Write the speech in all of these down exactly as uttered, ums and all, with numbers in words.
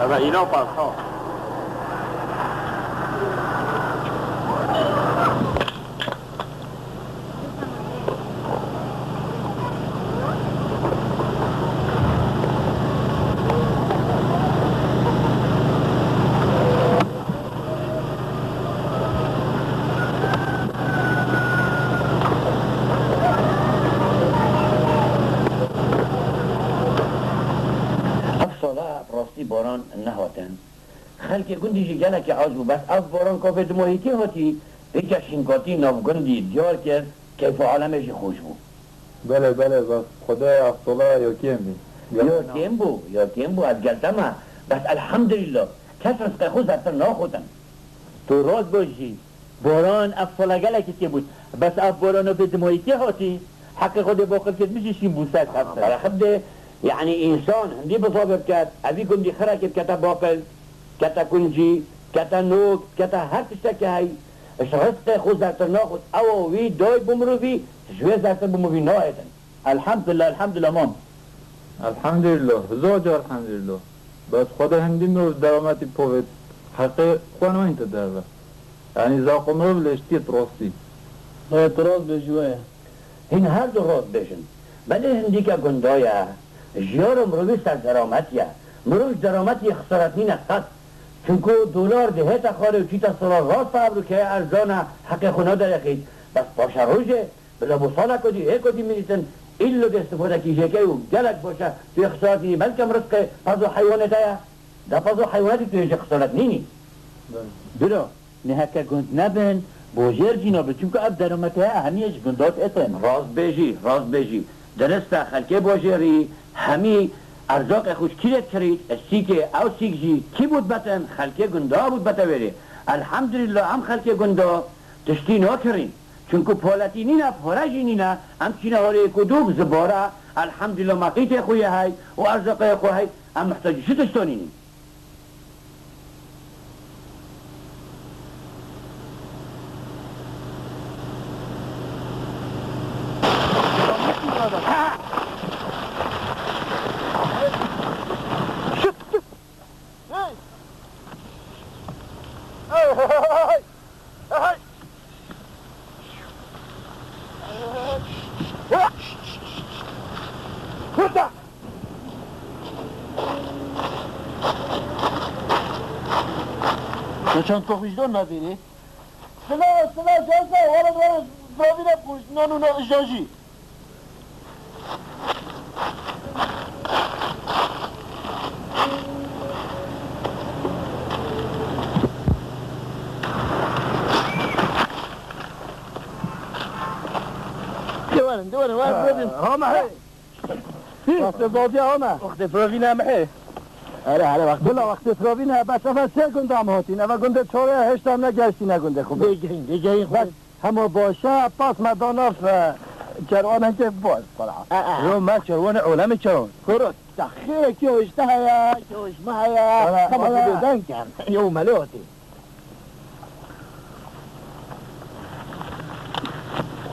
Eve îna pasa. Ev sala bi rastî boran nehatin. Xelkê gundî jî gelekî aciz bû, bes ev boran ku vê dimahîtî hatî, vêca şînkatî nav gundî diyar kir, keyf û alemê jî xweş bû. Belê, belê, bes Xwedê ev sala ya kêm bî. Ya kêm bû, ya kêm bû, ez gel te me. Bes elhemdulîllah, kes rizqê xwe zertir naxwazin. Tu rast bêjî, boran ev sala gelekî kêm bû. Bes ev borana vê dimahîtî hatî, heqê Xwedê baqil kir, min jî şîn bû ser xev ser. Bela xibdê, yanî însan hindî bizavê biket, evî gundî xira kir kete baqil, kete kuncî, kete nok, kete her tiştekî hey. Ji rizqê xwe zertir naxwaz, ewa wî day bo mirovî, ji wê zertir bo mirovî nahêtin. Elhemdulillah, elhemdulillah, mam. Elhemdulillah, zor ca elhemdulillah. Bes Xwedê hindî mirov derametî povêt, heqê xwe nayînte derve. Yanî zaqo mirov leştiyê rastî. Dayê, tu rast bêjî, weye. Hîn her du rast bêjin. Belê hindîke gunda ye, jiyara mirovî ser deramet ye. Mirov ji derametiyê xisaret nîne qet. Çunku dolar dihête xwarê û çîte sala rast e, evroke erzan e, heqê xwe naderêxît. Bes paşerojê, bila bo saleke dî, êka dî min dîtin, îllo dê istifadekî jê key û gelek baş e, tu yê xisaret nînî, belkem rizqê pez û heywanê te ye. De pez û heywanetî tu yê jê xisaret nînî. Bira, ne heke gund nebin, bajêr jî nabin, çimku ev deromete heye, hemî ji gunda dihetin. Rast bêjî, rast bêjî. Dirist e, xelkê bajêrî hemî erzaqê xwe ji kî lê dikirît, sîkê, ew sîk jî kî bû dibetin, xelkê gunda bû dibete wêrê. Elhemdulîllah, em xelkê gunda tiştî nakirîn. Çunku poletî nîne, pare jî nîne, em çîne holê ku dû bi zibara, elhemdulîllah, me qîtê xwe yê hey û erzaqê xwe hey, em muhtecî çi tişto nînîn. Kurda! Te çand xwe ji don navêrê? Sila, sila, caza, wala, wala, bravîne bû, nanu na ijanjî. Dewarin, dewarin, var, bravîn. Hama hey. Wextê baviya hame. Wextê firovî ne mihê. Here, here, wextê. Bila wextê firovî ne, bes eve sê gunda em hatîn. Eve gundê çar û heşt em ne geştîne gundê xwe. Bêgehîn, bêgehîn xwe. Bes hema baş e, pas me da nav, e, kerwanan ke baş para. E, e. Yo, me kerwanê olemê kerwan. Kuro, te xêrê kê hoj te heye, kê hoj me heye. Ara, hema ara. Bêdeng ken. Yo, melê hatî.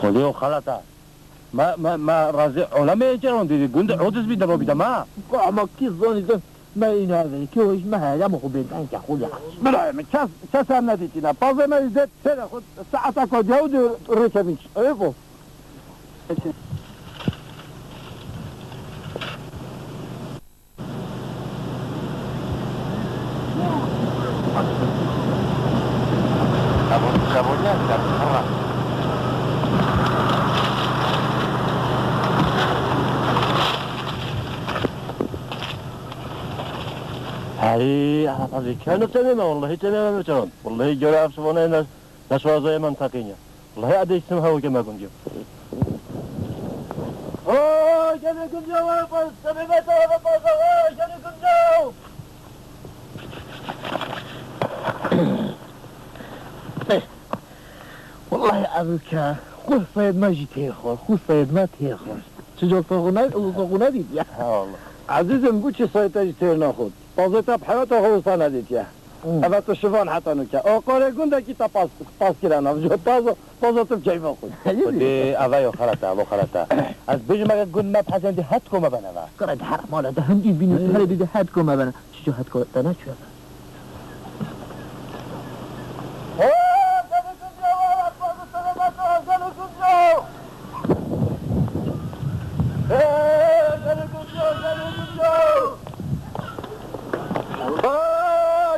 Xwedê o xelata. Me, me, me razê olamê êceron dîdî, gund o diz bî dero bî de me. Ama kî zonî zon, me îna verî, kî hoj me heye, me xwe bêdeng ke xwe ya. Birayê min, kes, kes em nedîtîne. Pazê me îzet sêre xwe, saeta ko diyaw di rêke min. Ê bo. Herî, aha, tabii ki. Eno temê me, wallahî temê me, me çawan. Wallahî göre ev sıvana ne, ne şuazaya menteqî ne. Wallahî edê îsim hewo ke me gundiyo. Oy, gelê gundiyo, were pas, sebebet, were pas, oy, gelê gundiyo. Eh, wallahî, evî ke, xwe seyed me jî tê xor, xwe seyed me tê xor. Çi cok to xwe ne, xwe nedîtiye. Ha, wallahî. Ezîzim, bu çi seyed te jî tê naxot. Pazê te bi heyata xwe wisa nedîtiye. Hmm. Eva tu şivan heta nûke. O qorê gundekî te pas, pas kira nav. Jo pazo, pazo tu keyfa xwe. Xwedê eva yo xelet e, eva xelet e. Ez bêjim eger gund me bihezên dê hetko me bene ve. Kara di her mala de hindî bînin, her bî de hetko me bene. Çiço hetko te ne çûye?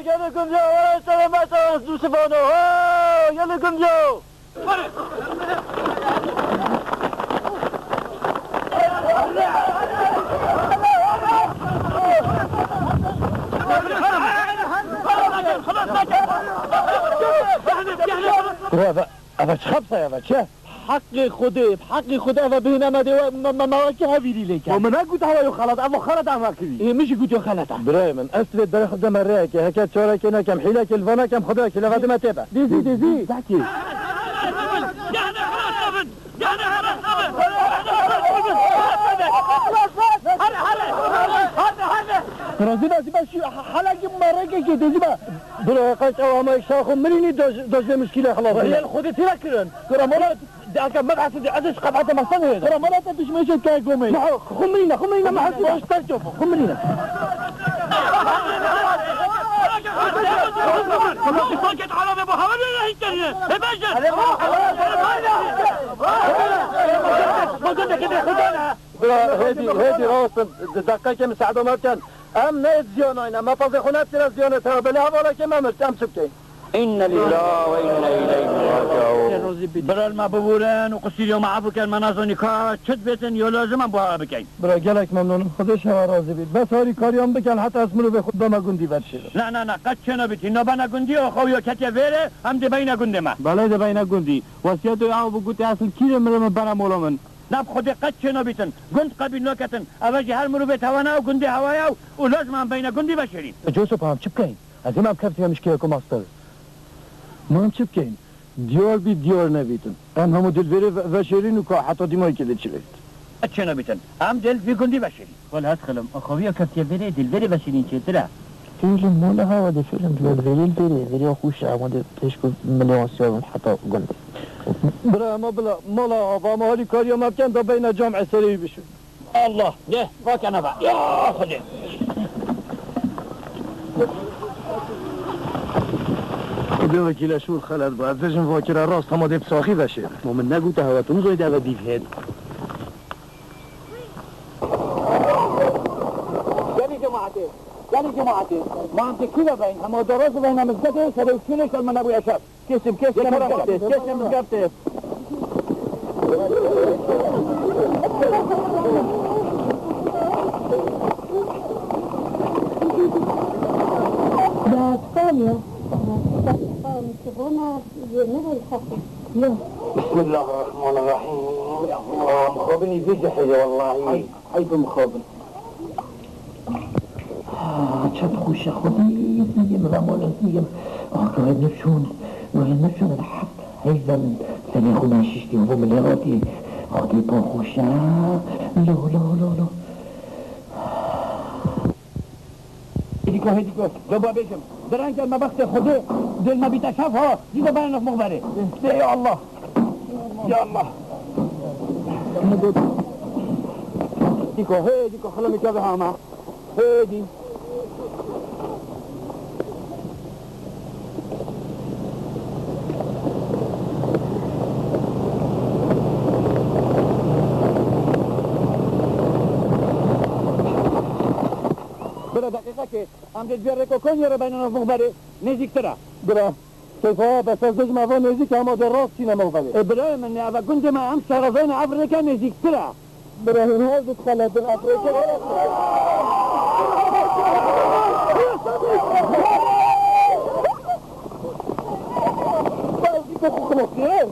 Gelin Gumya, were sere metan, Yusuf Hanım. Ha, gelin Gumya. Kuro, eve, eve çi xebsa eve çi? Heqê Xwedê, heqê Xwedê eve bihêne me dê we, me, me, me wekî hevîrî lê kir. Ma min negot hewa yo xelat, eva xelat eve kirî. Ê, min jî got yo xelat e. Birayê min, ez divê derê xwe deme rêyekê, heke çarekê nekem, hîlekê li va nekem, Xwedê wekîl, eve dime tê be. Dêzî, dêzî. Zekî. Razî be, zî be, şu he-, helekî me rêkekê dê, zî be. Bira, qeç ew ama şaxo mirînî doj-, dojê mişkîlê xelas. Riyel Xwedê tê ve kirin. Kira mala, de aka me behsê de, ez ji qebhete me sen heye. Kira mala te dişmê şey kay gomê. Ne, xo mirîne, xo mirîne, me hesî baş ter çop, xo mirîne. Paket alame bu hava ne hiç geliyor. E ben Bira, hêdî, hêdî, rast in. Di deqekê min sehda me bikin. Em ne ziyanayne, me pazê xwe nedikire ziyanê te. Belê hevalekê me mirt, em çi bikeyn? İnne lillahi ve inne ileyhi raciun. Bira, me bibûrin û qusîrê me efû ken, me nazanî ka çi dibêtin, yo lazim em buha bikin. Bira, gelek memnûn im. Xwedê ji hewa razî bît. Bes harîkariyan bikin, heta ez mirovê xwe beme gundî veşêrim. Na, na, na, qet çênabît. Hîna bena gundî, xwe yo ketiye vêrê, em dê beyne gundê me. Belê dê beyne gundî. Wesiyetê aw bû, gotê, esil kî dê mire min bere mola min. Na bi Xwedê qet çênabîtin. Gund qebîl naketin. Eve jî her mirovê tewana ew gundê hewa ye û lazim em beyne gundî veşêrîn. Coso pa em çi bikeyn? Ez ê me em keftiye mişkiyeko mastir. Ma em çi bikeyn? Diyar bît, diyar nebîtin. Em hemû dilvêrê ve-, veşêrîn û ka heta dîmayî kê dê çi bêt. Çênabîtin. Em dê li vî gundî veşêrîn. Wele ez xilim. Axaviya keftiye vêrê, dilvêrê veşêrîn çêtir e. Tê li mola hewa dê fêrim, dilvêrê li vêrê, vêrê xweş e, ama dê pêşku milê wan siya bin heta gundê. Bira, ema bila, mala ava, ema harîkariya me bikin, da beyne cam eserê wî bişûn. Allah, ne, vake nava. Ya Xwedê. Xwedê wekîle şûr xelet bû. Ez dibêjim vakire rast hema dê bi saxî veşêr. Ma min negote hewa, tu nizanî de eve dîv hêt. Gelî cemaetê, gelî cemaetê. Ma em dê kî ve beyin? Hema daraz beyne mizgetê, serê û çûnê şerme nebûye şer. Kesim, kesim, mizgeftê, kesim, mizgeftê. Destaniye. Destaniye. Şibona yeni bir kapı. Yok. Bismillahirrahmanirrahim. Allah'ım, xabini bir cehil vallahi. Ay, ay, bu xabin. Ah, çend xweş e, Xwedê diyê min ve mala diyê min. Ah, gayê nifşon, gayê nifşon, el heft heyza min tenê xwe min şiştî û min lê hatî. Xwedê pa xweş e. Lo, lo, lo, lo. Hêdîko, hêdîko, do babêjim. Direnke me bextê Xwedê, dêl me bîte şev ha, dî de bene nif mixberê. Ê ya Allah. Ya Allah. Dîko, hêdîko, xilimî keve ha me. Hêdî. Bira, deqîqekê, em dê di vê rêko Konyê re beyne nav mixberê, nêzîktir e. Bira, keyfa, bes ez dibêjim eva nêzîk e, hema dê rast çîne mixberê. Ê birayê min, eva gundê me, em şarazayne ev rêke nêzîktir e. Bira, hûn hewl dixeletin, ev rêke. Bes, dîko xwe xilas kir.